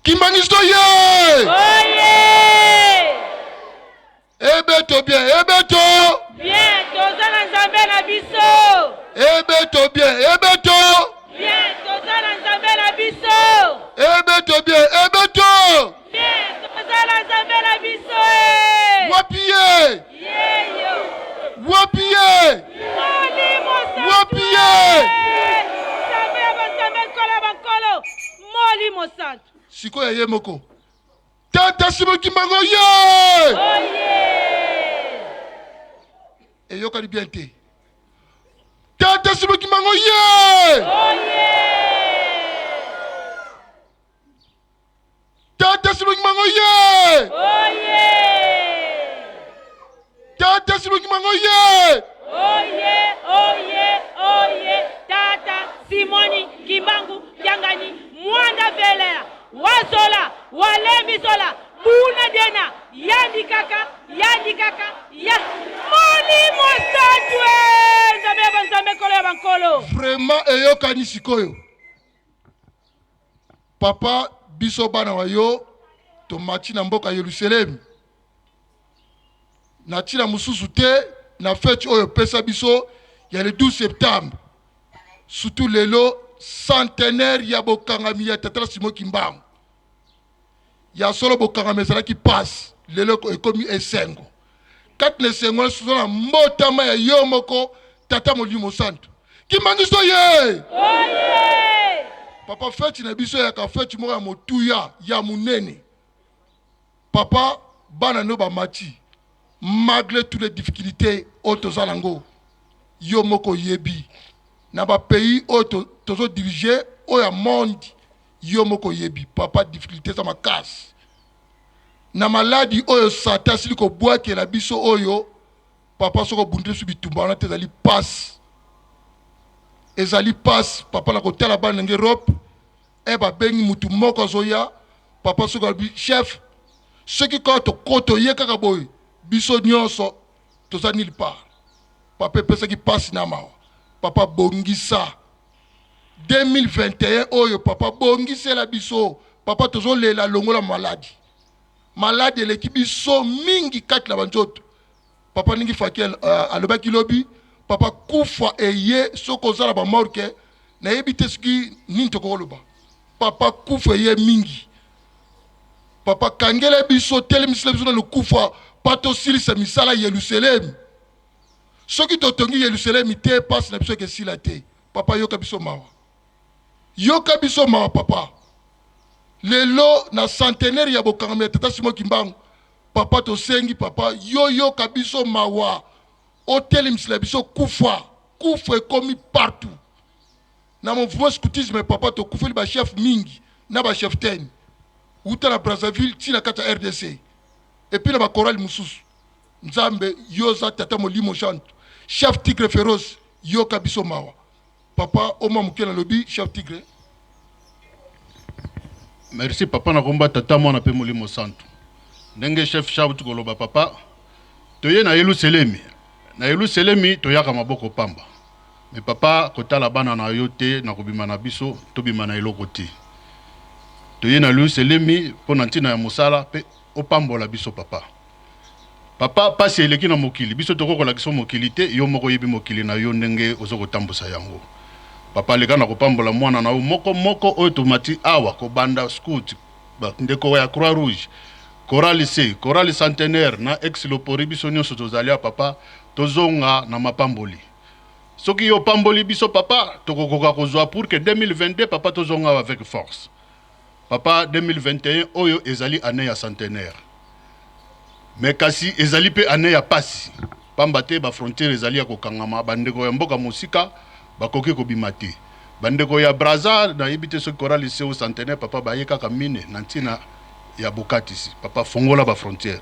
Kimbanguiste oye! Oye! Ebeto bien, ebeto! Bien, toza na Nzambe na biso. Ebeto bien, ebeto! Bien, toza na Nzambe na biso. Ebeto bien, ebeto! Bien, toza na Nzambe na biso. Eh. Wapi ye? Yeyo. Wapi ye? Molimo Santu. Wapi ye? Eh. Nzambe ya banzambe, Nkolo ya bankolo. Molimo Santu. Sikoyo ye moko. Tata Simon Kimbangu oye! Oye! Eyokani bien te. Tata Simon Kimbangu oye! Oye! Tata Simon Kimbangu oye! Oye! Tata Simon Kimbangu oye! Oye, oye, oye, Tata Simoni Kimbangu Kiangani Mwanda Velela Wazola Walembizola Buna Dena Yandi Kaka Yandi Kaka Ya Molimo Santu eh, Nzambe ya banzambe nkolo ya bankolo. Vraiment eyokani sikoyo. Papa biso bana wa yo tomati na mboka Yerusalemi na ntina mosusu te na fete oyo opesa biso ya le 12 septembre surtout lelo centenaire ya bokangami ya tata Simon Kimbangu. Ya solo bokangami ezalaki pasi, lelo ekomi esengo. Kati na esengo wana toza na mbotama ya yo moko tata Molimo Santu. Kimbanguiste oye! Oye! Papa feti na biso eyaka feti moko ya motuya ya monene. Papa bana no bamati malgré toutes les difficultés oyo toza nango yo moko oyebi na ba pays oyo tozo diriger oyo ya monde yo moko oyebi papa difficulté eza makasi na maladi oyo satan asili kobwakela biso oyo papa soki obundeli biso bitumba wana te ezali pasi ezali pasi papa na kotala bana ndenge Europe e babengi mutu moko azoya papa soki alobi chef soki kaka tokoto ye kaka boye biso nyonso toza nulle part papa epesaki pasi na mawa papa bongisa 2021 oyo papa bongisela biso papa tozolela longola maladi maladi eleki biso mingi kati na banzoto papa ndenge Faki alobaki lobi papa kufa eye soki oza na bamorke nayebi te soki nini tokokoloba papa kufa eye mingi papa kangela biso telemisela biso na lokufa pa tosilisa misala Yerusalemi soki totongi Yerusalemi te pasi na biso ekesila te papa yoka biso mawa yoka biso mawa papa lelo na centenaire ya bokangami ya tata Simon Kimbangu papa tosengi papa yo yoka biso mawa otelemisela biso kufa kufa ekomi partout na mouvement scoutisme papa tokufeli bachef mingi na bachef ten wuta na Brazzaville ti na kati ya RDC et puis na bakorali mosusu nzambe yo oza tata molimo santu chef tigre féroce yoka biso mawa papa oma moke nalobi chef tigre. Merci papa nakomba tata mwana mpe molimo santu ndenge chef Charles koloba papa toye na Yelusalemi na Yelusalemi toyaka maboko pamba me papa kotala bana na yo te na kobima na biso tobima na eloko te toye na Yelusalemi mpo na ntina ya mosala mpe opambola biso papa papa pasi eleki na mokili biso tokoki kolakisa mokili te yo moko oyebi mokili na yo ndenge oza kotambusa yango papa leka na kopambola mwana na yo moko moko oyo tomati awa kobanda scout ndeko ya Croix Rouge chorale C chorale centenaire na ex lopori biso nyonso tozali ya papa tozonga na mapamboli soki yo opamboli biso papa tokokoka kozwa pour que 2022 papa tozonga avec force papa 2021 oyo ezali année ya centenaire me kasi ezali mpe année ya pasi pamba te bafrontière ezali ya kokangama bandeko ya mboka mosika bakoki kobima te bandeko ya Braza nayebi te soki chorale C ou centenaire papa baye kaka mine na ntina ya bokatisi papa fongola bafrontière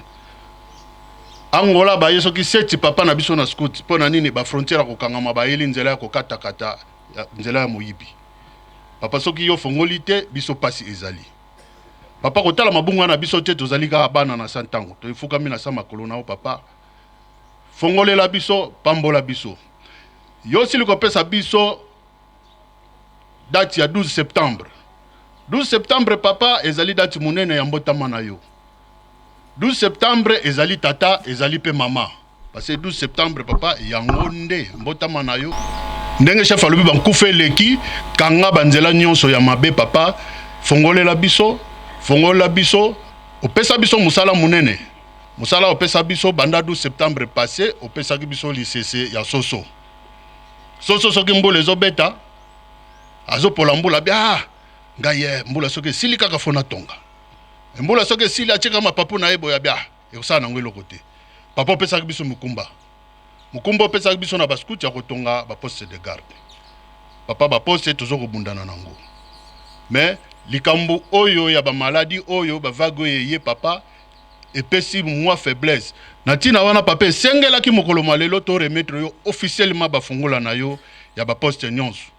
Angola baye soki seti papa na biso na scout mpo na nini bafrontière ya kokangama bayeli nzela ya kokatakata nzela ya moyibi papa soki yo fongoli te biso pasi ezali papa kotala mabunga na biso te tozali kaka bana na sa ntango toefukami na sa makolo na yo papa fongolela biso pambola biso yo osili kopesa biso date ya 12 septembre 12 septembre papa ezali date monene ya mbotama na yo 12 septembre ezali tata ezali mpe mama parce que 12 septembre papa yango nde mbotama na yo ndenge chef alobi bankufa eleki kanga banzela nyonso ya mabe papa fongolela biso fongolela biso opesa biso mosala monene mosala opesa biso banda 12 septembre passé opesaki biso lisese ya soso soso soki mbula ezobeta azopola mbula bi ah ngai ye mbula soki esili kaka fo natonga. Mbula soki esili atieka mapapu na ye boye abia ekosala nango eloko te. Papa opesaki biso mokumba. Mokumba opesaki biso na ba scout ya kotonga ba poste de garde. Papa ba poste tozo kobundana nango. Mais likambo oyo ya ba maladie oyo ba vague oyo eye papa epesi mua faiblesse. Na ntina wana papa esengelaki mokolo mwa lelo to remettre yo officiellement ba fungola na yo ya ba poste nionso.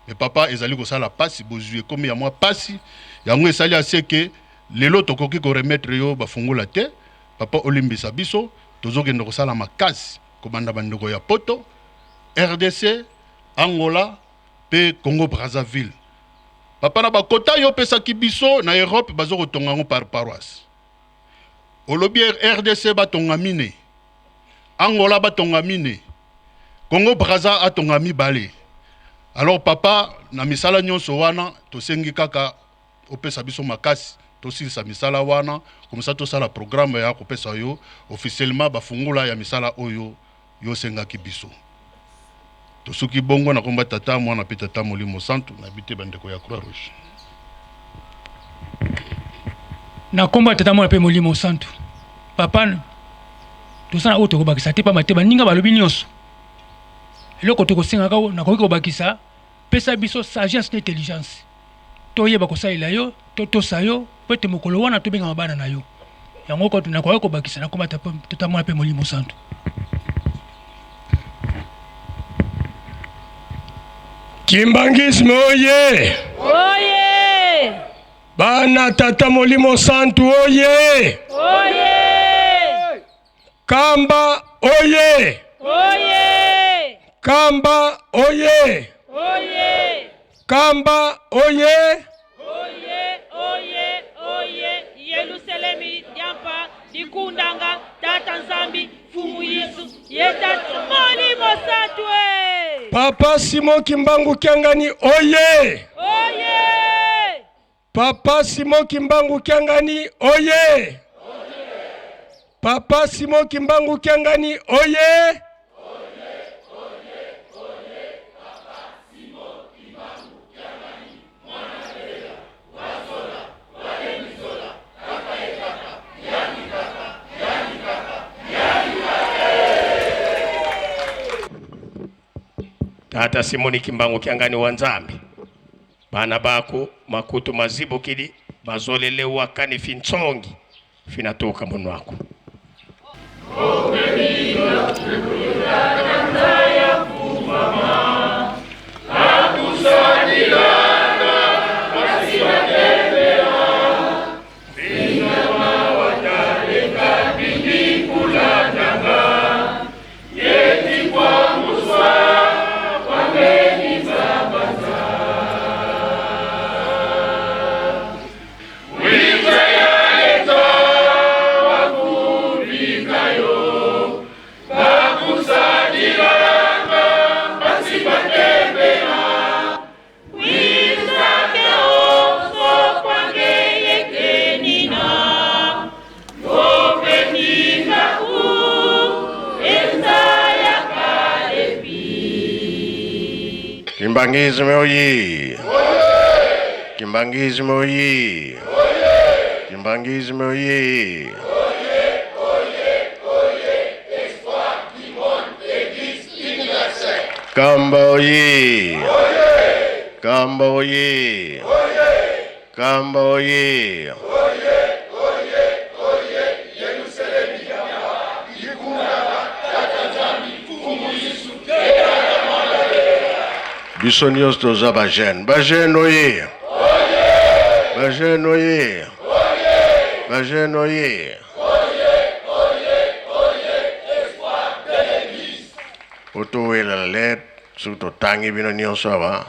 Mais papa ezali kosala pasi bozui ekomi ya mwa pasi yango esali ase ke lelo tokoki ko remettre yo ba fungola te. Papa olimbisa biso tozokende kosala makasi kobanda bandeko ya poto, rdc, Angola pe Congo Brazzaville. Papa na ba quota yo opesaki biso na Europe bazo kotonga yango par paroisse. Olobi rdc batonga mine, Angola batonga mine, Congo Brazza atonga mibale. Alors papa na misala nyonso wana tosengi kaka opesa biso makasi tosilisa misala wana comme ça tosala programme ya kopesa yo officiellement bafungola ya misala oyo yo osengaki biso. Tosuki bongo na komba Tata, Mwana pe Tata Molimo Santu. Nayebi te bandeko ya Croix Rouge. Na kombo ya Tata, Mwana pe Molimo Santu. Papa, toza na oyo tokobakisa te pamba te baninga balobi nyonso. Eloko tokosengaka nakoki kobakisa, pesa biso sagesse na intelligence toyeba kosalela yo, totosa yo mpo ete mokolo wana tobengama bana na yo. Yango ko nakoki kobakisa na kombo ya Tata, Mwana mpe Molimo Santu. Kimbanguisme oye! Oye! Bana Tata Molimo Santu oye! Oye! Kamba oye! Oye! Kamba oye! Oye! Kamba oye! Oye, oye, oye, Yelusalemi diampa dikundanga Tata Nzambi Fumu Yesu ye Tata Molimo Santu e. Papa Simon Kimbangu Kiangani oye! Oye! Papa Simon Kimbangu Kiangani oye! Papa Simon Kimbangu Kiangani oye! Tata Simoni Kimbangu Kiangani wa Nzambe Bana bako makutu mazibukili bazolelewa kani fintsongi finatoka munwako. Kimbanguisme oye! Kimbanguisme oye! Kimbanguisme oye! Kamba oye! Kamba oye! Kamba oye! Biso nyonso toza ba jeune. Ba jeune oye! Ba jeune oye! Ba jeune oye! Po towelela lere soki totangi bino nyonso awa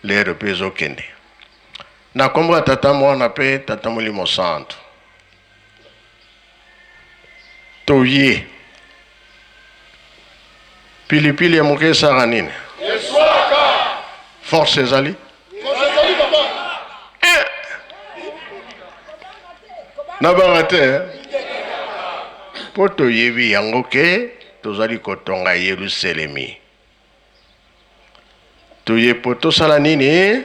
lere mpe ezokende na nkombo ya Tata, Mwana mpe Tata Molimo Santu. Toye pilipili ya moke esaka nini? Force ezali eh! Nabanga te mpo toyebi yango ke tozali kotonga Yelusalemi. Toye mpo tosala nini?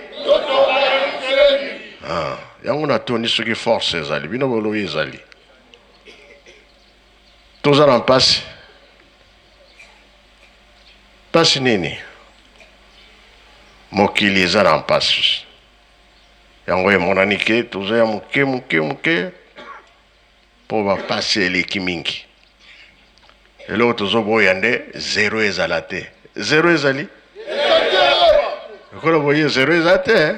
Ah. Yango natoni soki force ezali, bino bolobi ezali. Toza na mpasi. Mpasi nini? Mokili eza na mpasi. Yango emonani ke toza ya moke moke moke mpo bapasi eleki mingi. Eloko tozoboya nde zero ezala te. Zero ezali lokola boye zero eza te,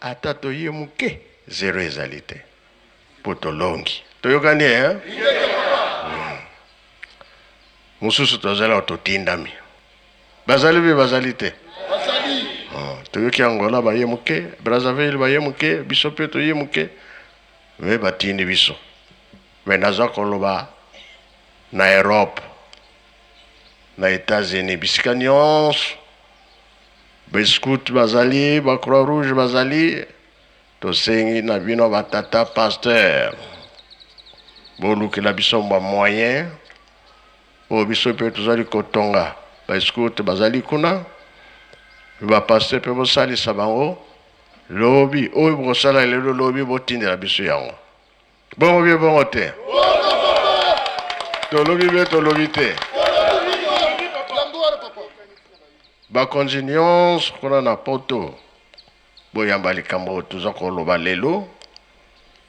ata toye moke zero ezali te mpo tolongi. Toyokani eh? Mosusu tozali awa totindami, bazali mpe bazali te. Oh, toyoki Angola baye moke, Brazzaville baye moke, biso mpe toye moke, me batindi biso. Me naza koloba na Europe, na Etats-Unis, bisika nyonso ba scout bazali, ba croix rouge bazali, tosengi na bino ba tata pasteur bolukela biso ba moyen oyo biso mpe tozali kotonga ba scout bazali kuna, ba pasteur mpe bosalisa bango lobi oyo bokosala lelo, lobi botindela biso yango. Bongo bie bongo te? Tolobi bie tolobi te? Bakonzi nyonso kuna na poto boyamba likambo oyo toza koloba lelo,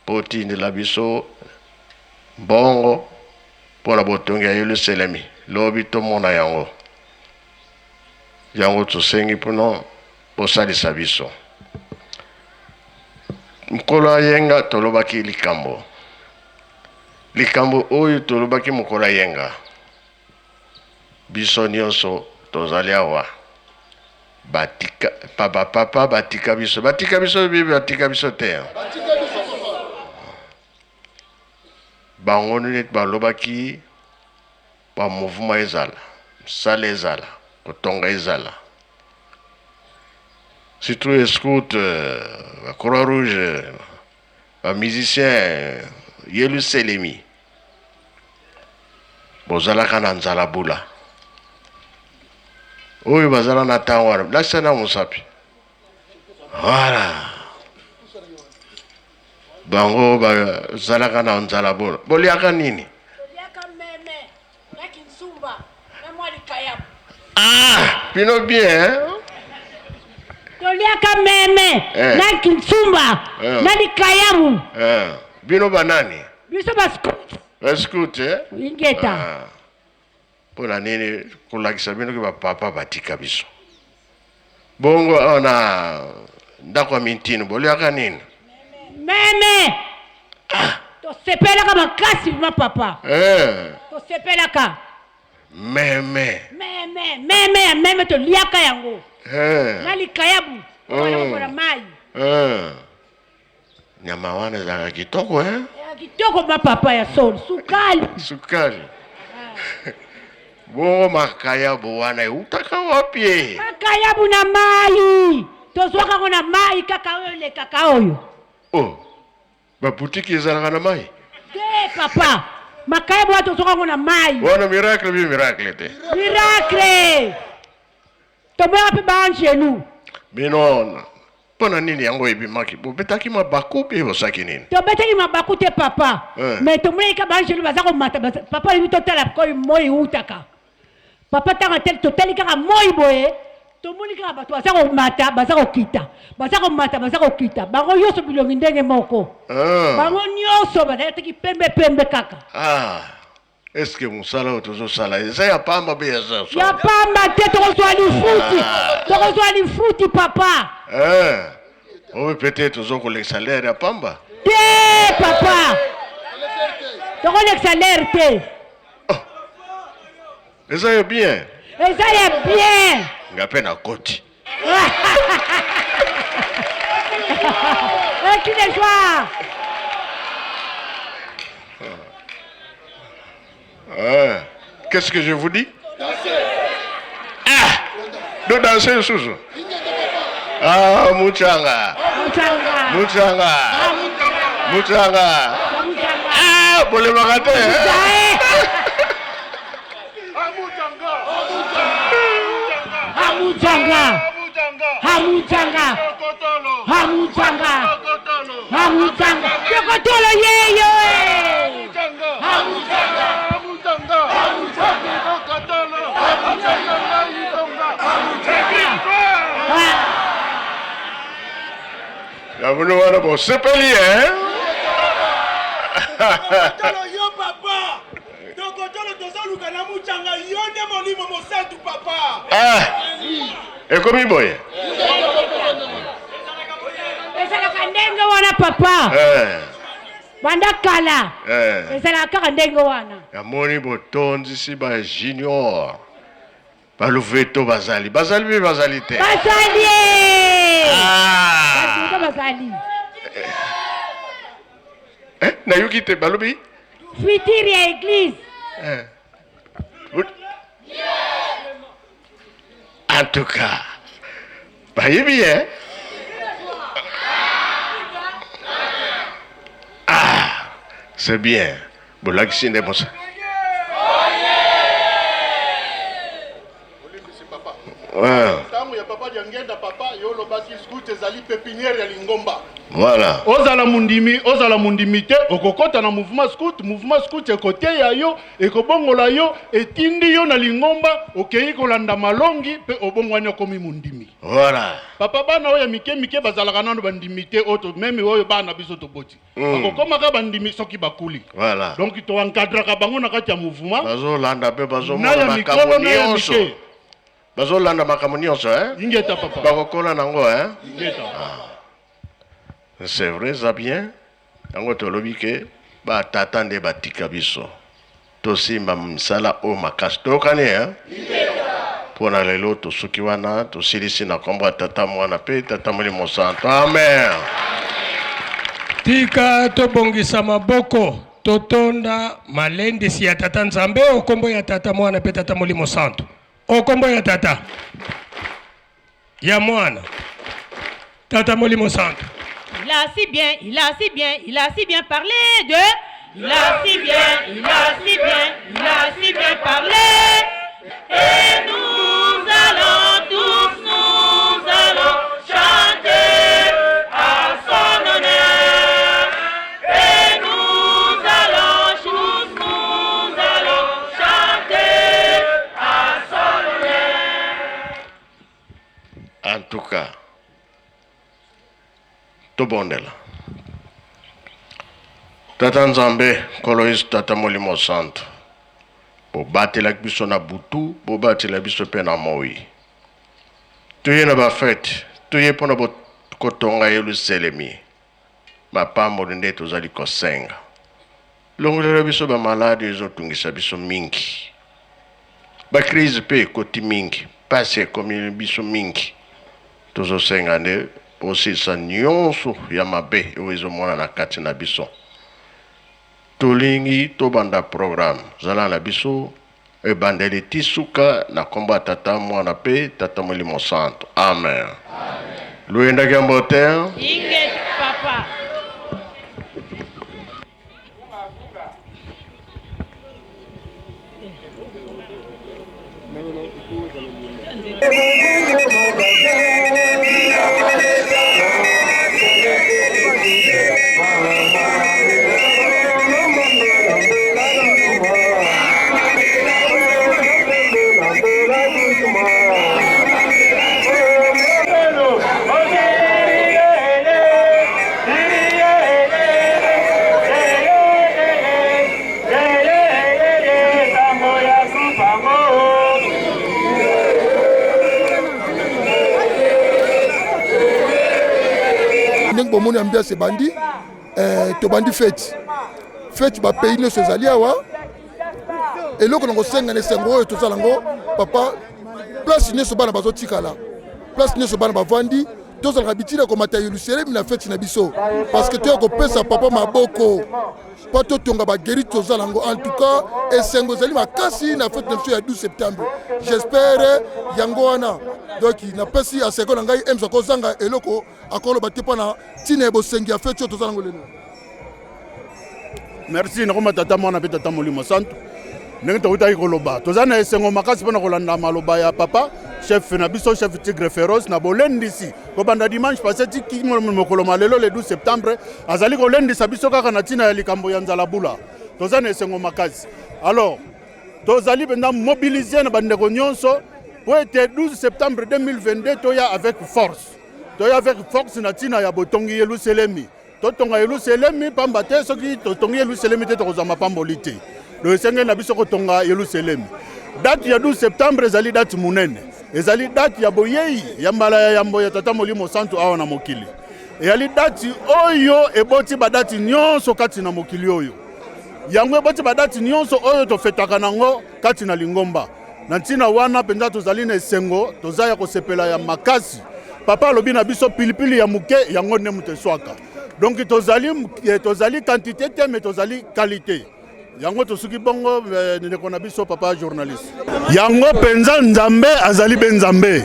botindela biso mbongo mpo na botongi ya Yelusalemi. Lobi tomona yango. Yango tosengi mpono bosalisa biso. Mokolo ya yenga tolobaki likambo, likambo oyo tolobaki mokolo ya yenga, biso nyonso tozali awa, batika papa papa batika biso, batika biso bibi, batika biso te. Bango neti balobaki ba mouvement ezala, mosala ezala, kotonga ezala. Surtout les scouts, ba croix rouge, ba musiciens, Yelusalemi. Bozalaka na nzala bula. Oyo bazala na ntango wana, lakisa na mosapi. Voilà. Bango bazalaka na nzala bula. Boliaka nini? Ah, bino bien hein? Toliaka meme Eh. na kinsumba Eh. na likayabu. Eh. Bino banani? Biso ba scout. Ba scout eh? Ingeta. Ah. Mpo na nini kolakisa bino ke bapapa batika biso bongo awa na ndako ya mintino boliaka nini? Meme. Ah. Tosepelaka makasi ma papa. Eh. Tosepelaka. Meme. Meme, meme ya meme toliaka yango. Eh. Na likayabu. Mpona mai. Eh. Nyama wana ezalaka kitoko eh? Ya kitoko ma papa ya solo, sukali. Sukali. Bongo makayabu wana eutaka wapi? eh? Makayabu na mai. Tozwaka yango na mai kaka oyo elekaka oyo. Oh. Ba boutique ezalaka na mai? Te papa. Makayabu wana tozwaka yango na mai. Wana miracle bi miracle te. Miracle. Tomonaka mpe ba angelu. Bino mpo na nini yango ebimaki? Bobetaki mabaku mpe bosaki nini? Tobetaki mabaku te papa. Eh. Mais tomonaki ka ba angelu baza komata, papa alobi totala koyi moi eutaka. Papa ntango atali, totali kaka moi boye, tomoni kaka bato baza komata, baza kokita, baza komata, baza kokita, bango nyonso bilongi ndenge moko. Ah. Bango nyonso bazalaki pembe pembe kaka. Ah. Est-ce que mosala oyo tozosala eza ya pamba mpe ya solo? Ya pamba te, tokozwa lifuti, tokozwa lifuti papa. Eh, oyo peut-être tozokolekisa lere ya pamba. Te papa, tokolekisa lere te. Oh. Eza ya bien. Eza ya bien. Nga mpe nakoti. Un cri de joie. Ah, qu'est-ce que je vous dis? Ah, de danser sous. Ah, Muchanga. Muchanga. Muchanga. Muchanga. Ah, bolemaka te. Hamujanga. Hamujanga. Hamujanga. Amutanga. Tokotolo yeyo. Amutanga. Amutanga. Amutanga. Namoni wana bosepeli eh? Tokotolo yo papa. Tokotolo tozoluka na muchanga yo nde molimo mosantu papa. Ah! Ekomi boye. Ezalaka ndenge wana papa. Eh. Banda kala. Eh. Ezalaka kaka ndenge wana. Namoni botondisi ba junior. Ba luveto bazali, bazali mpe bazali te. Bazali. Ah. Bato bazali. Eh, nayoki te balobi. Futur ya église. Eh. En tout cas, bayebi eh? Ah, c'est bien. Bolakisi nde mosa. Ntango ya papa Diangenda, papa yo olobaki scout ezali pepinière ya lingomba. Voilà. Ozala mondimi, ozala mondimi te, okokota na mouvement scout, mouvement scout ekoteya yo, ekobongola yo, etindi yo na lingomba, okei kolanda malongi mpe obongwani okomi mondimi. Voilà. Papa, bana oyo ya mike mike bazalaka nano bandimi te, oyo meme oyo bana biso toboti. Bakokomaka bandimi soki bakuli. Voilà. Donc to encadraka bango na kati ya mouvement. Bazolanda mpe Na bazomona ya makambo mikolo na ya nyonso. mike. Bazolanda makambo nyonso hein? Ingeta papa. Bakokola nango hein? Ingeta. C'est vrai, ça bien. Yango tolobi ke ba tata nde batika biso. Tosimba misala oyo makasi. Toyokani hein? Mpo na lelo tosuki wana, tosilisi na kombo ya Tata, Mwana mpe Tata Molimo Santo. Amen. Tika tobongisa maboko totonda malendisi ya Tata Nzambe o kombo ya Tata Mwana mpe Tata Molimo Santo. O kombo ya Tata, ya Mwana, Tata Molimo Santo. Il a si bien, il a si bien, il a si bien parlé de. Il a si bien, il a si bien, il a si bien parlé. Et nous allons tous, nous allons chanter à son honneur. Et nous allons tous, nous allons chanter à son honneur. En tout cas, tobondela. Tata Nzambe, Nkolo Yesu, Tata Molimo Santo, bobatelaki biso na butu, bobatela biso mpe na moi. Toye na bafete, toye mpo na kotonga Yelusalemi. Mapamboli nde tozali kosenga. Longolela biso bamaladi ezotungisa biso mingi. Bakrize mpe ekoti mingi, mpasi ekomi biso mingi. Tozosenga nde bosilisa nyonso ya mabe oyo ezomonana kati na biso. Tolingi tobanda programme. Zala na biso ebandeli ti suka na kombo ya Tata, Mwana pe Tata Molimo Santo. Amen. Luyendaki ya mbote. Inget papa. Ndenge bomoni ambiance ebandi, tobandi feti feti, ba pays nyonso ezali awa. Eloko na kosenga na esengo oyo tozala yango papa, place nyonso bana bazotikala, place nyonso bana bavandi, tozalaka bitila komata Yelusalemi na feti na biso, parce que toya kopesa papa maboko mpo totonga bageri tozala yango. En tout cas esengo ezali makasi na feti na biso ya 12 septembre. J'espère yango wana. Donc napesi aseko na ngai ems akozanga eloko akoloba te mpo na ntina ya bosengi ya feti oyo tozala yango lelo. Merci nakoma Tata, Mwana mpe Tata Molimo Santo. Ndenge tokutaki koloba, toza na esengo makasi mpona kolanda maloba ya papa. Chef na biso, chef Tigre Feroce, na bolendisi kobanda dimanche passé ti mokolo ma lelo le 12 septembre, azali kolendisa biso kaka na ntina ya likambo ya nzala bula. Toza na esengo makasi. Alors tozali mpenza mobilize na bandeko nyonso mpo ete 12 septembre 2022 toya avec force, toya avec force na ntina ya botongi Yelusalemi. Totonga Yelusalemi, pamba te soki totongi Yelusalemi te, tokozwa mapamboli te. Donc esengeli na biso kotonga Yelusalemi. Date ya 12 septembre ezali date monene, ezali date ya boyei ya mbala ya yambo ya Tata Molimo Santu awa na mokili. Eyali date oyo eboti badati nyonso kati na mokili oyo. Yango eboti badati nyonso oyo tofetaka nango kati na lingomba. Na ntina wana mpenza tozali na esengo, toza ya kosepela ya makasi. Papa alobi na biso pilipili ya moke yango nde moto eswaka. Donc tozali quantité te, mais tozali qualité. Yango tosuki bongo, ndeko na biso papa journaliste. Yango mpenza Nzambe azali be Nzambe.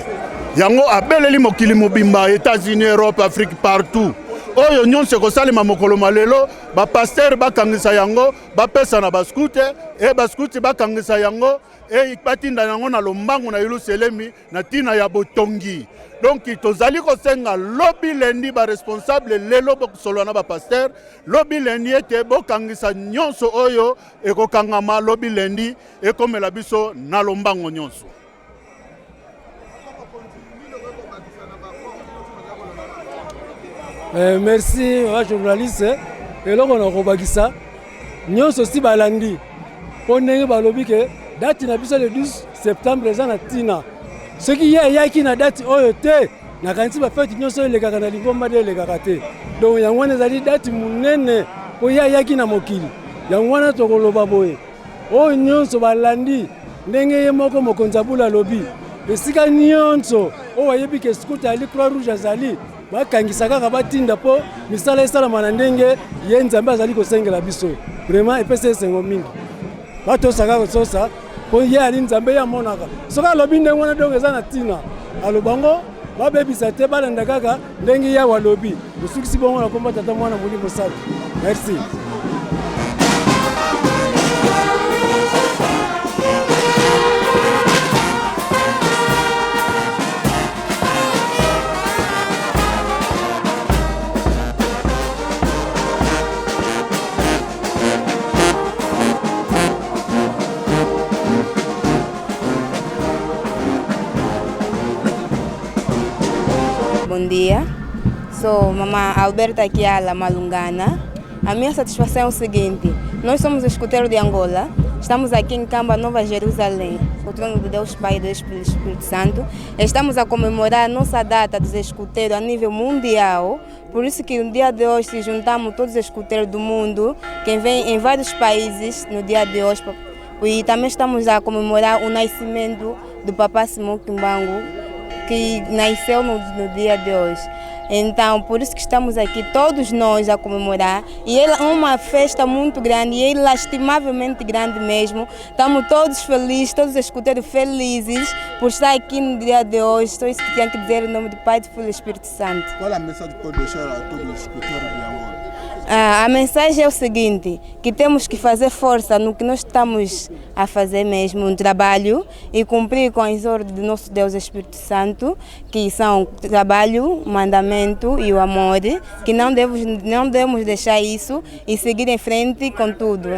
Yango abeleli mokili mobimba, États-Unis, Europe, Afrique, partout. Oyo nyonso ekosalema mokolo ma lelo, bapasteur bakangisa yango, bapesa na baskute, e baskuti bakangisa yango, e batinda yango na lombangu na Yelusalemi na ntina ya botongi. Donc tozali kosenga lobi lundi ba responsable lelo bokosolola na ba pasteur lobi lundi ete bokangisa nyonso oyo ekokangama lobi lundi ekomela biso na lombango nyonso. Merci ba journaliste. Eloko na kobakisa nyonso si balandi mpo ndenge balobi ke date na biso le 12 septembre eza na ntina. Soki ye ayaki na date oyo te, nakanisi bafete nyonso oyo elekaka na lingomba nde elekaka te. Donc yango wana ezali date monene mpo ye ayaki na mokili. Yango wana tokoloba boye, oyo nyonso balandi ndenge ye moko mokonzi abula alobi, esika nyonso oyo ayebi ke scout ali, Croix Rouge azali, bakangisa kaka, batinda mpo misala esalama na ndenge ye Nzambe azali kosengela biso. Vraiment epesa esengo mingi, batosa kaka kotosa mpo ye ali Nzambe, ye amonaka soki alobi ndenge wana, donc eza na ntina aloba ngo, babebisa te, balanda kaka ndenge yawe alobi. Osukisi bongo na komba Tata, Mwana, Molimo Santu. Merci. Bom dia, sou mamã Alberta Kiala Malungana. A minha satisfação é o seguinte: nós somos os escuteiros de Angola, estamos aqui em Camba, Nova Jerusalém, o trono de Deus Pai e Deus Espírito Santo. Estamos a comemorar a nossa data dos escuteiros a nível mundial. Por isso que no dia de hoje se juntamos todos os escuteiros do mundo, que vem em vários países no dia de hoje. E também estamos a comemorar o nascimento do Papa Simão Kimbangu, que nasceu no dia de hoje. Então, por isso que estamos aqui, todos nós, a comemorar. E é uma festa muito grande, e é lastimavelmente grande mesmo. Estamos todos felizes, todos os escuteiros felizes por estar aqui no dia de hoje. Só isso que tinha que dizer em nome do Pai, do Filho e do Espírito Santo. Qual é a mensagem que pode deixar a todos os escuteiros de Angola? A mensagem é o seguinte, que temos que fazer força no que nós estamos a fazer mesmo, um trabalho, e cumprir com as ordens do nosso Deus Espírito Santo, que são trabalho, mandamento e o amor, que não devemos deixar isso e seguir em frente com tudo.